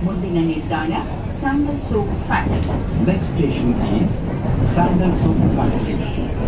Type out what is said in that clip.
ಮುಂದಿನ ನಿಲ್ದಾಣ sandal soap factory. Next station is Sandal Soap Factory.